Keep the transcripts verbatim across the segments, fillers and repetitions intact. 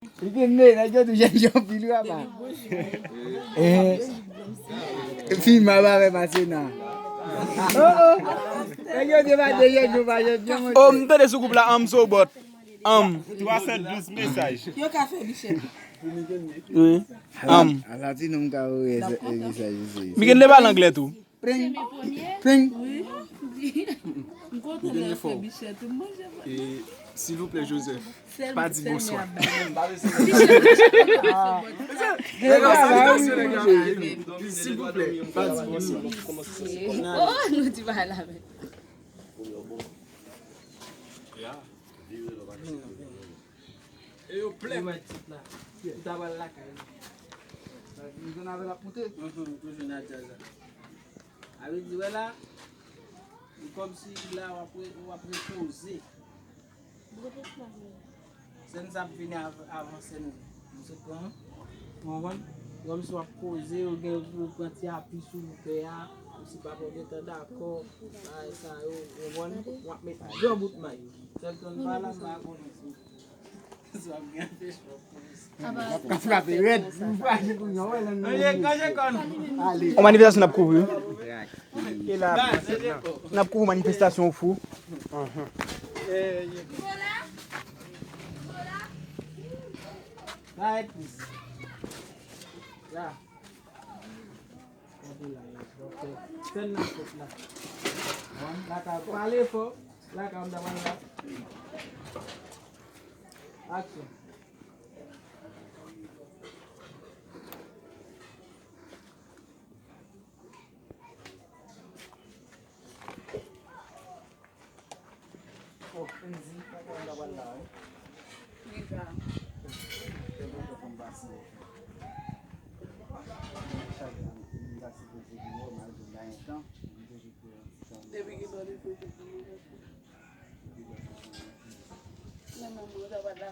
Li gen men, nèg yo tou jèn jan anpil wi apa. Eh. Fi m ap avè pase nan. Oh, oh. Nèg yo te pase jèn jan pa jèn jan. Oh, m tande sou gwoup la, anm so bòt. Anm. Twa san douz mesaj. Yo ka fè bichèt. Wi. Anm. Ala ti nou m ka voye mesaj isit. Mi gen de pale anglè tou. Pring. Pring. M kontan lè w fè bichèt ou manje. E, silvouplè, Joseph, pa di bonswa. Silvouplè, pa di bonswa. Oh, nou di bagay la menm. E yo plè. Ou mèt tit la. Ou ta pral lakay. Sa vin jwenn avè l ap moute. Mhm, ou jwenn a djaz la. A vle di, wè la, li kòmsi la w ap re-, w ap repoze. Sèn sa ap vini av-, avan sèn nou sot pran an. Ou konprann? Kòmsi w ap poze, ou gen pou w pran ti api sou pè a, ou si papa w gentan dakò, bagay sa yo, ou konprann? W ap met yon bout may. Sèl tann pa la, m pa konnen si. Ap frape rèd. On manifestasyon n ap kouvri. N ap kouvri manifestasyon ou fou. Fè n nan fòs la. Pale fò. Lakay m ta pale la. Aksyon. Oh, Kendy, pa konn ta pral la, wi. Deja. Fè bonjou fè m pase. Chak jou, m ta sipoze vin wè w, malgre m pa gen tan, m toujou fè yon ti tan. Depi ki bò li fè pou mwen. Depi lè sa, men mwen, mwen ta pral la.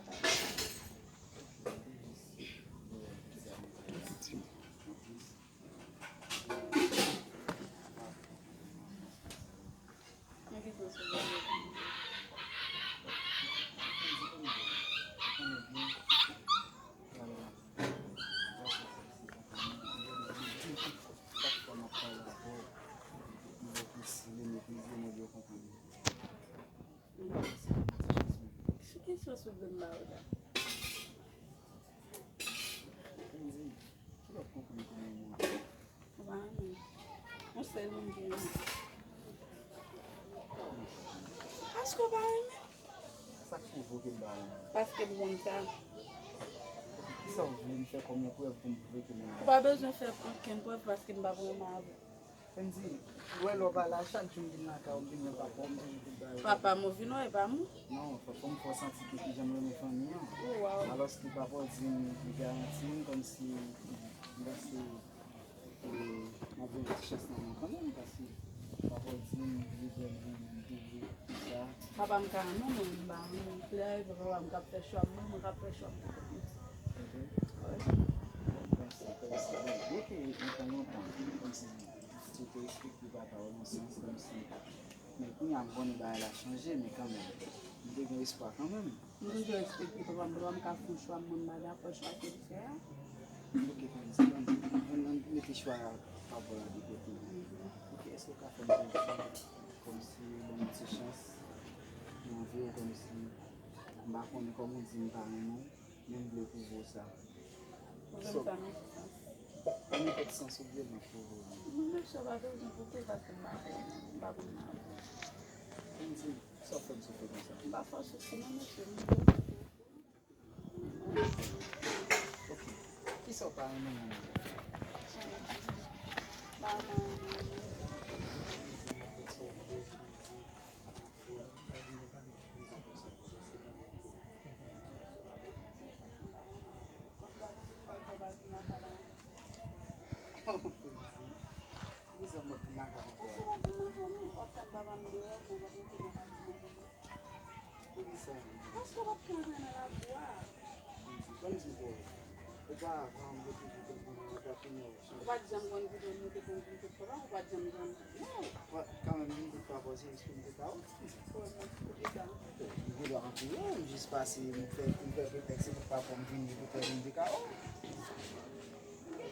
Ki kesyon sou vle m ba ou la? Kendy, kilè w konprann kòman m mouri? Ou pa renmen m. Yon sèl moun ki renmen m. Paske w pa renmen m. Sa k pwovoke m pa renmen w? Paske m konn sa. Kisa w vle m fè kòm yon prèv pou m pwouve ke m renmen w? Ou pa bezwen fè okenn prèv paske m p ap renmen avè w. Kendy, ou wè lè w pa la, chak jou m vin lakay ou, m vin wè papa w, m toujou tou ba yo. Papa m ou vin wè, e pa m? Non, fò, fò m fè w santi ke kijan m renmen fanmi an. Oh, wow. Alòske papa w di m, li garanti m kòmsi m panse, e, m ap jwenn ti chans nan men w kanmenm, paske papa w di m, li vle m vini, m te vle, tout sa. Papa m ka renmen mwen, m pa renmen l. Kilè rive papa m k ap fè chwa m, mwen, mwen k ap fè chwa m. Ok. Wi. Bon, m panse kòmsi, bon, byen ke m pran lontan, kòmsi, si w te respekte papa w nan sans, kòmsi, men kounye a m konnen bagay la chanje, men kanmenm, m te gen espwa kanmenm. M toujou respekte papa m, papa m ka fè yon chwa, mwen m pa dakò chwa ke l fè a. Ok, Kendy, ann, ann mete chwa papa w la de kote. Mhm. Ok, èske w ka fè m konfyans, kòmsi ban m ti chans, mwen vle w kòmsi, m pa konnen kòman w di m pa renmen w, men m vle pwouve w sa. Pwouve m sa nan ki sans? Nan nenpòt sans ou vle, m ap pwouve w li. Mwen menm sa pa bezwen pwouve paske m pa fè, m pa konn nan. Kendy, sa w fè m soufri konsa? M pa fè w soufri non, mesye, m vle w pwouve. Ok. Kisa w pa renmen nan moun? Pa renmen. Sa, kòman m te toujou konn konnen w t ap vini w. Ou pa t janm konn kote m te konn vin kot papa m, ou pa t janm janm. Non. Kanmenm, vin kot papa w, se eksprime te pa ou. Pou ki sa? M gen dwa antre, m jis pase, m fè, m fè pretèks se kot papa m vini, pou fè vin te ka ou.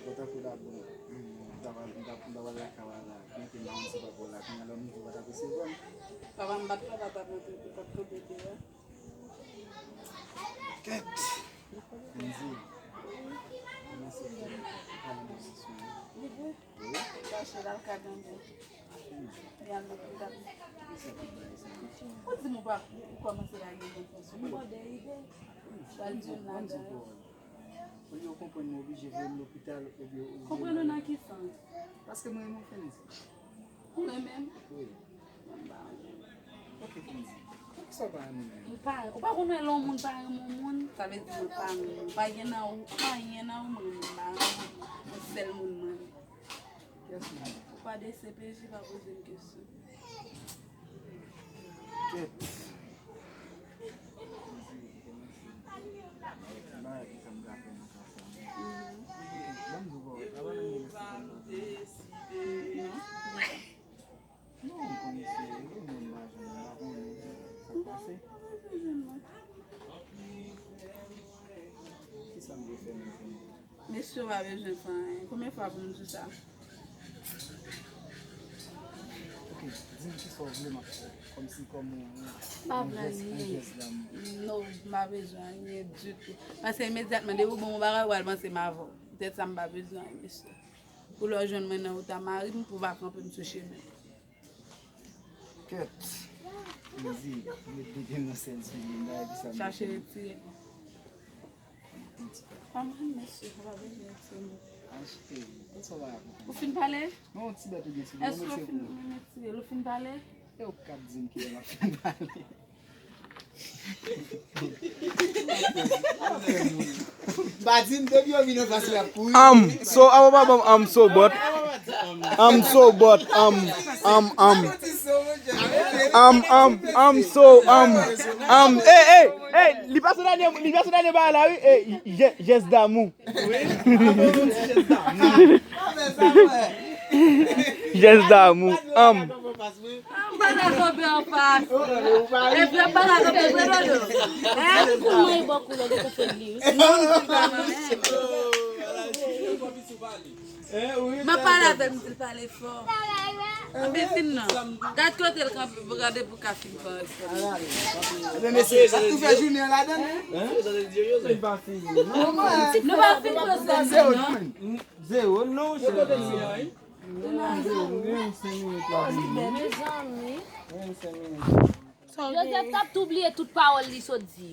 Bon, tankou la, bon, m ta pral, m ta, m ta pral lakay la, la, mete m nan yon ti papa w la, kounye a lè m rive, w pa t ap resevwa m. Papa m pa t, papa t ap antre, li t ap kanpe deyò. Kèt! Kenzie, kòman se fè pale de sisyon an? Wi. Chache l al ka tande. Li al lopital. Kisa tout bagay sa yo? Ou di m ou pa, ou kòmanse lage zanfan sou mwen. Pral di yon ladan yo. Olye w konprann mwen oblije voye m lopital, oubyen ou... Konprann ou nan ki sans? Paske mwen renmen w, Kenzie. Ou renmen m? Wi. Mwen pa renmen w. Ok, Kenzie. Poukisa w pa renmen m? M pa, ou pa konn lè yon moun pa renmen yon moun, sa vle di mwen pa renmen w. Pa gen nan ou, pa gen nan ou mwen renmen, m pa renmen w. Yon sèl moun mwen renmen. Kiyès moun? Ou pa de C P J, pa poze m kesyon. Kèt. Kenzie, ou kòmanse. Bagay ki sa m ka fè nan ka sa. Mhm. Ok, ban m di w, pa, pa nan move sitiyasyon. Non. Non, m konnen se ou, mwen m pa jwenn, m pa konnen sa k pase. Kisa m dwe fè menm, Kenzie? Mesye w pa bezwen fè anyen. Konbyen fwa pou m di w sa? Ok, di m kisa w vle m ap fè. Kòmsi kòm yon, yon, yon jès, yon jès damou. Non, m pa bezwen anyen ditou. Paske imedyatman, depi w ban m yon bagay, ou pral panse m avè w. Poutèt sa, m pa bezwen anyen, mesye. Pou lè w jwenn mwen nan wout a mari m, pou w pa kanpe m sou chemen. Kèt. Kenzie, met bebe nan sèl sou li, m pa wè kisa m chache retire. Pa mwen, mesye, ou pa bezwen retire. Achte. Kòman w va rakonte? Ou fin pale? Non, ti bèt ou gen sou li. Èske ou fin retire l? Ou fin pale? E ou k ap di m kilè m ap fin pale. Ba di m depi yo vin anfas li ap kouri. Um, so, apa pa ban m, um, so, but. Um, so, but, um, um, um. Um, um, um, so, um, um, hey, hey, hey, li pa sou dènye, li pa sou dènye bagay la, wi. Hey, jès, jès damou. Jès damou. Um. An pale a tonbe anfas. Epi an pale a tonbe vre, Dodo. Hein? Pou mwen, e bò koulè de konfye li. Non, m di pa mwen menm. M ap pale avè l, m di l pale fò. Anben fin nan. Gad kote l kanpe, gade pou ka fin pale. Ebyen, mesye, sa tou fè jounen an ladan l. Hein? Li pa fini. Nou pa fin nan sèl non. Zero, non, chè. Yo kote l ye a, wi. Mezanmi. Joseph t ap tou bliye tout pawòl li sot di.